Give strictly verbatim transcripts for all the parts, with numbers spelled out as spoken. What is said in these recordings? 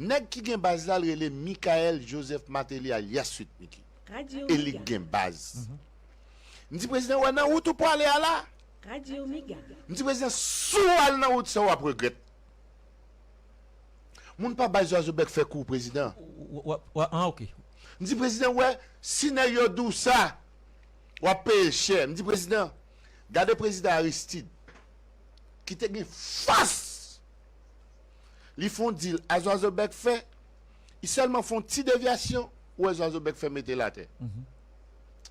Nèg ki gen baz la, l rele Michael Joseph Martelly alyas Sweet Micky. E li gen baz. M di, prezidan, wè nan wout ou pwale a la? M di, prezidan, si w al nan wout sa, w ap regrèt. Moun pa bay Zwazo Bèk fè kou, prezidan. Ah, ok. M di, prezidan, wè, si nèg yo di w sa, w ap peye l chè. M di, prezidan, gade prezidan Aristide, ki te gen fòs. Li fè yon dil a Zwazo Bèk fè, li sèlman fè yon ti devyasyon, ou wè Zwazo Bèk fè mete l atè.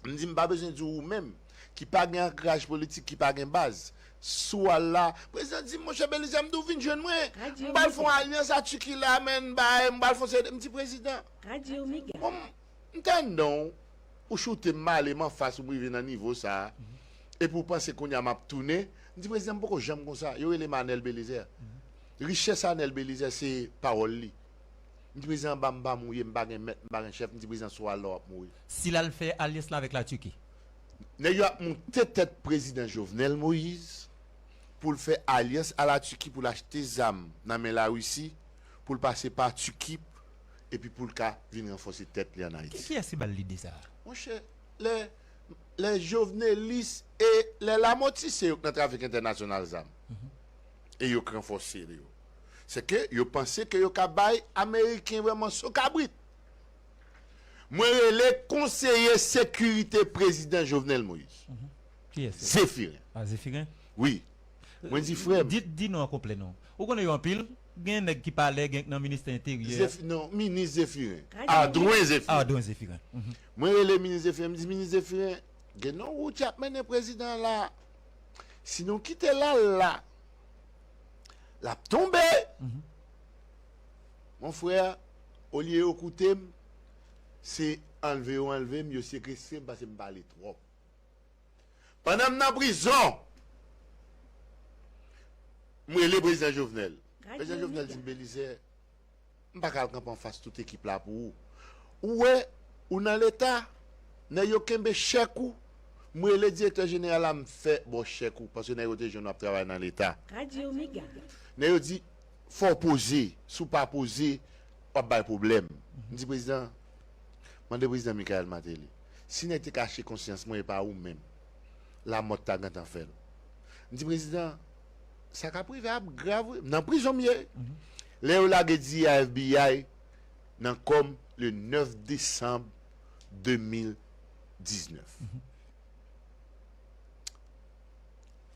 M di, m pa bezwen di w ou menm, ki pa gen ankraj politik, ki pa gen baz. Si w al la, prezidan di, monchè Belizaire, m di w vin jwenn mwen. M pral fè yon alyans a Tiki la, men, bay, m pral fè yon seri de, m di, prezidan, bon, m tande w, ou choute m, m ale, m anfas ou, m rive nan nivo sa a. Epi w panse kounye a m ap tounen. M di, prezidan, m poko janm konsa. Yo rele m Anèl Belizaire. Richès Anèl Belizaire, se pawòl li. M di, prezidan, anba m pa mouye, m pa gen mèt, m pa gen chèf. M di, prezidan, si w al la, w ap mouri. Si l al fè alyans la avèk Latiki? Nèg yo ap moute tèt prezidan Jovenel Moïse pou l fè alyans a Latiki pou l achte zam nan men Larisi, pou l pase pa Tiki, epi pou l ka vin ranfòse tèt li ann Ayiti. Kiyès ki ba l lide sa a? Monchè, lè, lè jovenelis e lè Lamothe se yo k nan trafik entènasyonal zam. E yo k ranfòse yo. Se ke yo panse ke yo ka bay Ameriken vrèman so kabrit. Mwen rele konseye sekirite prezidan Jovenel Moïse. Kiyès? Zephirin. Ah, Zephirin? Wi. Mwen di, frè m. Di, di non an konplè non. Ou konnen yo anpil, gen nèg ki pa lè, gen k nan ministè enteryè. Zeph, non, minis Zephirin. Adwen Zephirin. Adwen Zephirin. Mwen rele minis Zephirin, m di, minis Zephirin, gen yon wout y ap mennen prezidan an la. Si nou kite l al la, l ap tonbe. Mon frè, olye yo koute m, se anlve yo anlve m, yo sekestre m paske m pale twòp. Pandan m nan prizon, m rele prezidan Jovenel. Prezidan Jovenel di m, Belizaire, m pa ka al kanpe anfas tout ekip la pou ou. Ou wè, ou nan Leta, nèg yo kenbe chèk ou. M rele direktè jeneral la, m fè ba w chèk ou, paske nèg yo te jwenn w ap travay nan Leta. Nèg yo di, fò w poze, si w pa poze, w ap bay pwoblèm. M di, prezidan, mande prezidan Michael Martelly, si nèg te ka achte konsyans mwen, e pa ou menm, Lamothe ta gentan fè l. M di, prezidan, sa k ap rive a ap grav wi. M nan prizon m ye. Lè yo lage diri a FBI nan kò m le nèf desanm de mil diznèf.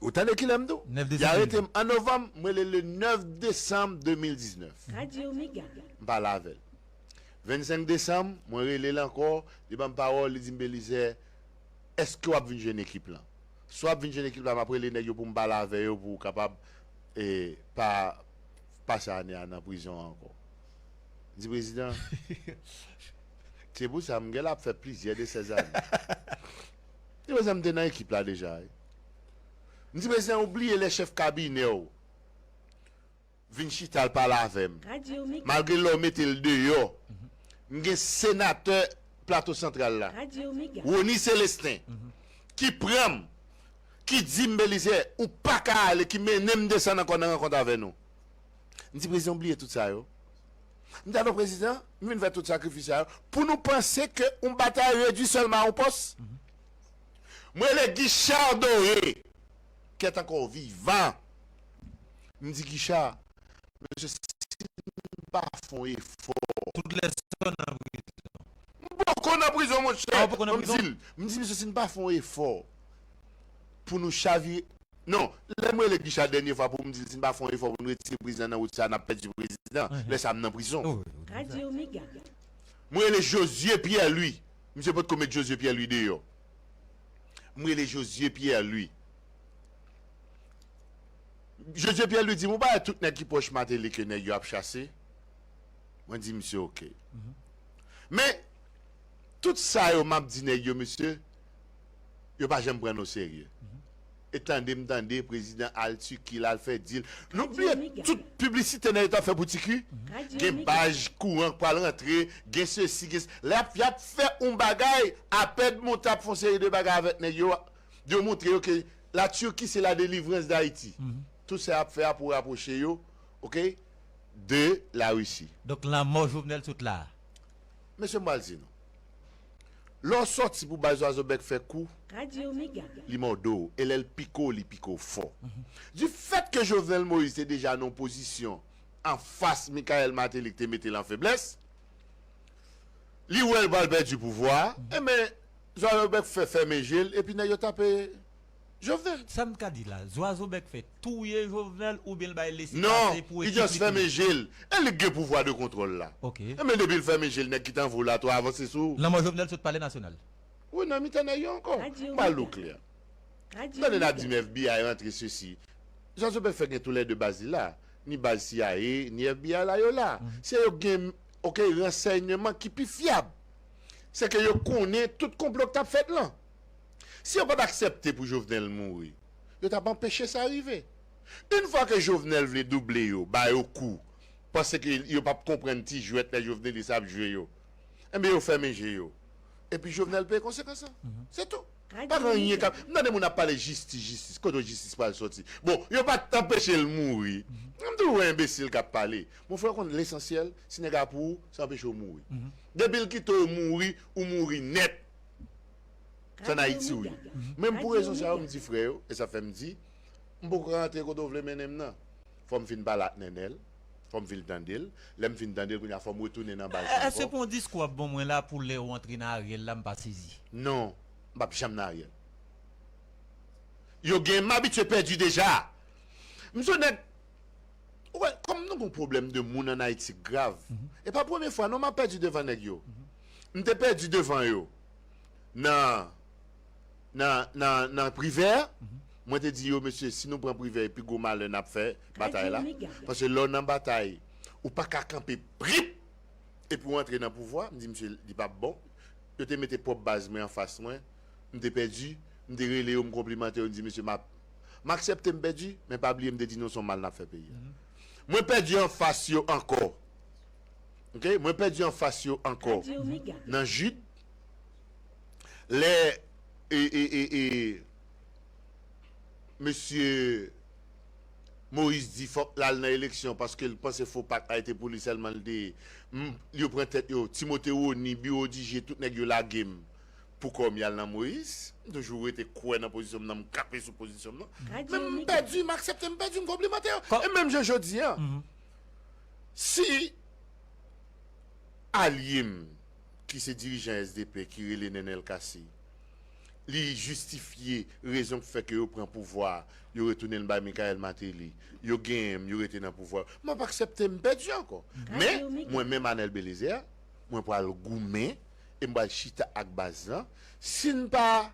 Ou tande kilè m di w? Y arete m an novanm, m rele le nèf desanm de mil diznèf. M pale avè l. Vennsenk desanm, mwen rele l ankò, li ban m pawòl, li di m, Belizaire, èske w ap vin jwenn ekip lan? Si w ap vin jwenn ekip la, m ap rele nèg yo pou m pale avè yo pou w kapab e, pa pase ane a nan prizon an ankò. M di, prezidan, se pou sa m genlè ap fè plizyè de sèz ane. M di, prezidan, m te nan ekip la deja wi. M di, prezidan, ou bliye lè chèf kabinè w vin chita l pale avè m. Malgre lè w mete l deyò, m gen senatè Plato Santral la, Rony Celestin, ki pran m, ki di m, Belizaire, ou pa ka ale, ki mennen m desann ankò nan rankont avè nou. M di, prezidan, ou bliye tout sa yo? M di, alò, prezidan, m vin fè tout sakrifis sa yo pou nou panse ke yon batay redui sèlman a yon pòs? M rele Guichard Doré, ki est encore vivant. M di, Guichard, mesye, si n pa fè yon efò. Tout lè sa w nan prizon. M poko nan prizon, monchè. Ah, ou poko nan prizon? M di l, m di, mesye, si n pa fè yon efò pou nou chavire. Non, lè m rele Guichard dènye fwa pou m di l, si n pa fè yon efò pou n retire prezidan nan wout sa, n ap pèdi prezidan. Lè sa a, m nan prizon. Mwen rele Josué Pierre Louis. Misye potko met Josué Pierre Louis deyò. Mwen rele Josué Pierre Louis. Josué Pierre Louis di m, ou pa wè tout nèg ki pwòch Martelly ke nèg yo ap chase? Mwen di misye, oke. Men, tout sa yo m ap di nèg yo, mesye, yo pa janm pran n oserye. E tande m tande prezidan al Tiki, l al fè dil. Nou bliye tout piblisite nèg yo t ap fè pou Tiki. Gen baj kouran k pral rantre, gen sesi, gen s-, lè y ap, y ap fè yon bagay, Apèd monte ap fè yon seri de bagay avèk nèg yo, yo montre yo ke la Turquie c'est la délivrance d'Haïti. Tout sa y ap fè a pou rapwoche yo, oke? de Larisi. Donk, lanmò Jovenel sot la a. Mesye, m pral di nou. Lè w sòti pou bay zwazo bèk fè kou, li mòde w. E lè l pike w, li pike w fò. Du fait que Jovenel Moïse te deja nan yon pozisyon anfas Michael Martelly ki te mete l an feblès, li wè l pral pèdi pouvwa a, enben, zwazo bèk fè fèmen je l, epi nèg yo tape Jovenel. Sa m ka di la, zwazo bèk fè touye Jovenel oubyen l bay lese pase pou ekip li touye? Non, li just fèmen je l. E li k gen pouvwa de kontwòl la. Enben depi l fèmen je l, nèg ki t anvo l la tou avanse sou. Lanmò Jovenel sot Palè Nasyonal. Wi, nan mitan nèg yo ankò. M pral di w klè. M tande n ap di m FBI rantre sesi. Zwazo bèk fè gen toulède baz li la. Ni baz CIA, ni FBI la yo la. Se yo gen, oke, ransèyman ki pi fyab. Se ke yo konnen tout konplo k t ap fèt lan. Si yo pa t aksepte pou Jovenel mouri, yo t ap anpeche sa rive. Yon fwa ke Jovenel vle double yo, ba yo kou, panse ke yo p ap konprann ti jwèt lè Jovenelis ap jwe yo, enben yo fèmen je yo. Epi Jovenel peye konsekans lan. Se tou. Pa gen anyen k ap. M tande moun ap pale jistis, jistis. Kote jistis pral sòti? Bon, yo pa t anpeche l mouri. M di w, enbesil k ap pale. Mon frè, w konn lesansyèl, si nèg la pou ou, sa anpeche w mouri. Depi l kite w mouri, ou mouri nèt. Se ann Ayiti w ye. Menm pou rezon sa yo, m di frè yo, e sa fè m di, m poko ka rantre kote w vle mennen m nan. Fò m fin pale ak Nènèl, fò m fin tande l. Lè m fin tande l, kounye a fò m retounen nan baz la ankò. Èske pou yon diskou w ap ban mwen la pou lè w antre nan Ariel la, m pa sezi? Non, m p ap janm nan Ariel. Yo gen, m abitye pèdi deja. M se yon nèg, ou wè, kòm nou gen yon pwoblèm de moun ann Ayiti k grav, e pa premye fwa non m ap pèdi devan nèg yo. M te pèdi devan yo nan, nan, nan, nan Privè. Mwen te di yo, mesye, si nou pran Privè, e pi gwo malè n ap fè batay la. Paske lè w nan batay, ou pa ka kanpe prip epi w antre nan pouvwa. M di, mesye, li p ap bon. Yo te mete pwòp baz mwen anfas mwen. M te pèdi. M te rele yo, m konplimante yo, m di, mesye, m ap, m aksepte m pèdi, men pa bliye m te di nou se yon mal n ap fè peyi a. Mwen pèdi anfas yo ankò. Oke? Mwen pèdi anfas yo ankò. Nan Jid, lè, e, e, e, e, mesye Moïse di fòk l al nan eleksyon paske l panse fo pak la te pou li sèlman l te ye. M, yo pran tèt yo, Timote Rony, Biwo Dije, tout nèg yo lage m pou kò m y al nan Moïse. M toujou rete kwè nan pozisyon m nan, m kanpe sou pozisyon m nan. Men m pèdi, m aksepte m pèdi, m konplimante yo. E menm jan jodi a, si alye m ki se dirijan S D P ki rele Nènèl Cassy, li jistifye rezon k fè ke yo pran pouvwa a, yo retounen l bay Michael Martelly, yo genyen m, yo rete nan pouvwa a, m ap aksepte m pèdi ankò. Men, mwen menm Anèl Belizaire, mwen pral goumen e m pral chita ak baz lan. Si n pa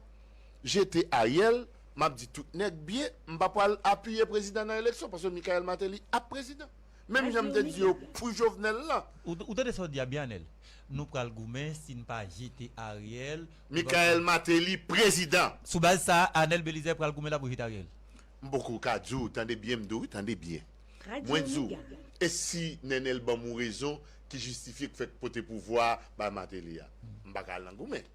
jete Ariel, m ap di tout nèg byen, m pa pral apiye prezidan nan eleksyon, paske Michael Martelly ap prezidan. Menm jan m te di yo pou Jovenel lan. Ou, ou tande sa w di a byen, Anèl? Nou pral goumen si n pa jete Ariel. Michael Martelly prezidan. Sou baz sa a, Anèl Belizaire pral goumen la pou jete Ariel. M poko ka di w, tande byen m di w wi, tande byen. Mwen di w, e si Nènèl ban m yon rezon ki jistifye k fè k pote pouvwa a bay Martelly a? M pa ka al nan goumen.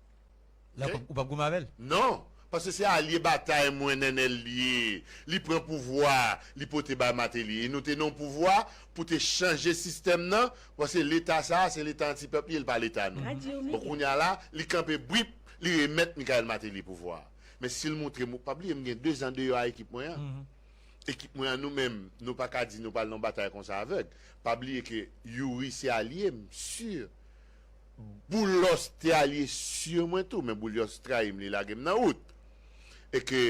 Ou p ap goumen avè l? Non, paske se alye batay mwen Nènèl li ye. Li pran pouvwa a, li pote bay Martelly. E nou te nan yon pouvwa pou te chanje sistèm nan, paske leta sa a, se leta anti pèp li ye, li pa leta nou. Bon, kounye a la, li kanpe bwip, li remèt Michael Martelly pouvwa a. Men si l montre m, pa bliye m gen dezan deyò a ekip mwen an. Ekip mwen an, nou menm, nou pa ka di nou pral nan batay konsa avèg. Pa bliye ke Youri se alye m, si. Boulos te alye si mwen tou, men Boulos trayi m, li lage m nan wout. E ke,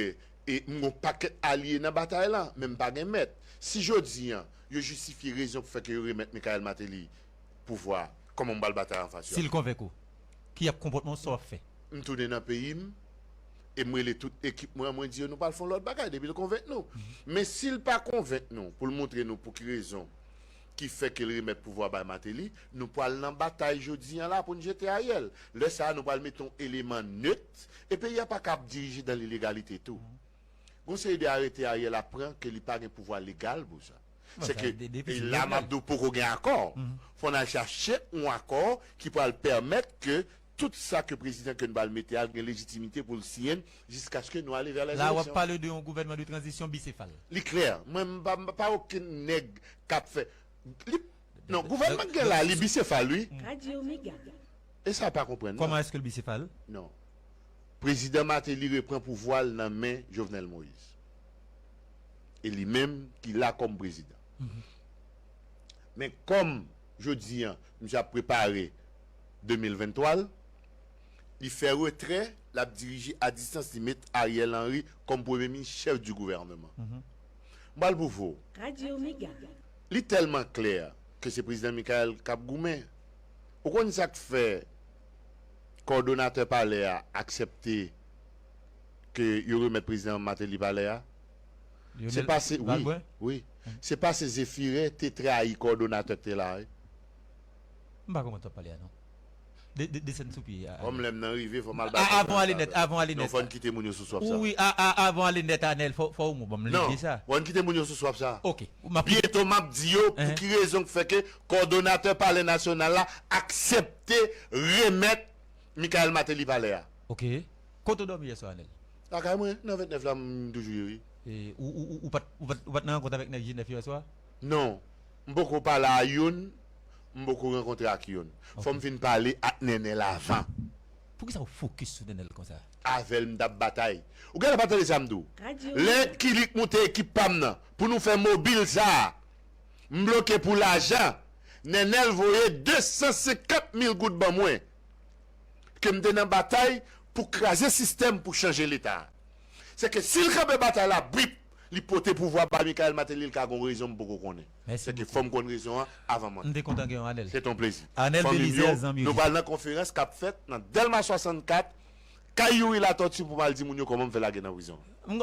e m gen yon pakèt alye nan batay lan, men m pa gen mèt. Si jodi an, yo jistifye rezon k fè ke yo remèt Michael Martelly pouvwa a, kòman m pral batay anfas yo? Si l konvenk ou, ki ap konpòtman w, sa w ap fè? M tounen nan peyi m, e m rele tout ekip mwen an, mwen di yo nou pral fè yon lòt bagay depi l konvenk nou. Men si l pa konvenk nou, pou l montre nou pou ki rezon ki fè ke l remèt pouvwa bay Martelly, nou pral nan batay jodi an la pou n jete Ariel. Lè sa a, nou pral mete yon eleman net, e peyi a pa ka ap dirije dan lilegalite tou. Gon seri de arete Ariel ap pran ke li pa gen pouvwa legal pou sa. Se ke, e la m ap di w poko gen akò. Fò n al chache yon akò ki pral pèmèt ke tout sa ke prezidan ke n pral mete a gen lejitimite pou l siyen l jiskaske nou ale vè lèzeleksyon. La w ap pale de yon gouvènman de tranzisyon bisefal. Li klè. Mwen, m pa, m pa okenn nèg k ap fè. Li, non, gouvènèman k gen la, li bisefal, wi. Radio Mega. E sa pa konprann. Comment est-ce que le bicéphale? Non. Prezidan Martelly repran pouvwa l nan men Jovenel Moïse. E li menm ki la kòm prezidan. Men kòm jodi an, misye ap prepare de mil venntwa l, li fè retrè, l ap dirije a distans, li met Ariel Henry kòm premye minis, chèf di gouvènman. M pral pwouve w. Radio Mega. Li tèlman klè ke se prezidan Michael k ap goumen. Ou konn sa k fè kòdonatè palè a aksepte ke yo remèt prezidan Martelly palè a? Se pase, wi, wi. Se pase Zéphirin te trayi kòdonatè k te la, wi. M pa konprann sa w ap pale a non. De, de, desann sou pye a. Kòm lè m nan rive, fò m al A- avan ale nèt, avan ale Non, nèt. Fò n kite moun yo sou swap sa. Wi, a- a- avan ale nèt, Anèl, fò, fò w mwen ban m Non, lide sa. Fò n kite moun yo sou swap sa. Ok. M ap- Byento m ap di yo pou Hein? ki rezon k fè ke kòdonatè palè nasyonal la aksepte remèt Michael Martelly palè a. Ok. Kote w dòmi yèswa, Anèl? Lakay mwen, nan vennèf la, m toujou ye, wi. E, ou, ou, ou, ou pat, ou pat, ou pat nan rankont avèk nèg G nèf yèswa? Non, m poko pale a youn, m poko rankontre ak youn. Fò m fin pale ak Nènèl avan. Poukisa w fokis sou Nènèl konsa? Avè l m t ap batay. Ou genlè pa tande sa m di w. Radio Lè Kilik moute ekip pa m nan pou nou fè mobil sa a, m bloke pou lajan. Nènèl voye de san senkant mil goud ban mwen. Ke m te nan batay pou kraze sistèm pou chanje Leta. Se ke si l kanpe batay la, bwip, li pote pouvwa ba Michael Martelly, l ka gon rezon m poko konnen. Mèsi Se ke bokou. Fò m konn rezon an avan mwen. M te kontan gen yon Anèl. Se ton plezi. Anèl Fanmi m Belizaire, yo, zanmi yo. Nou pral nan konferans k ap fèt nan Dèlma swasannkat, kay Youri Latortue pou m al di moun yo kòman m fè lage nan prizon. M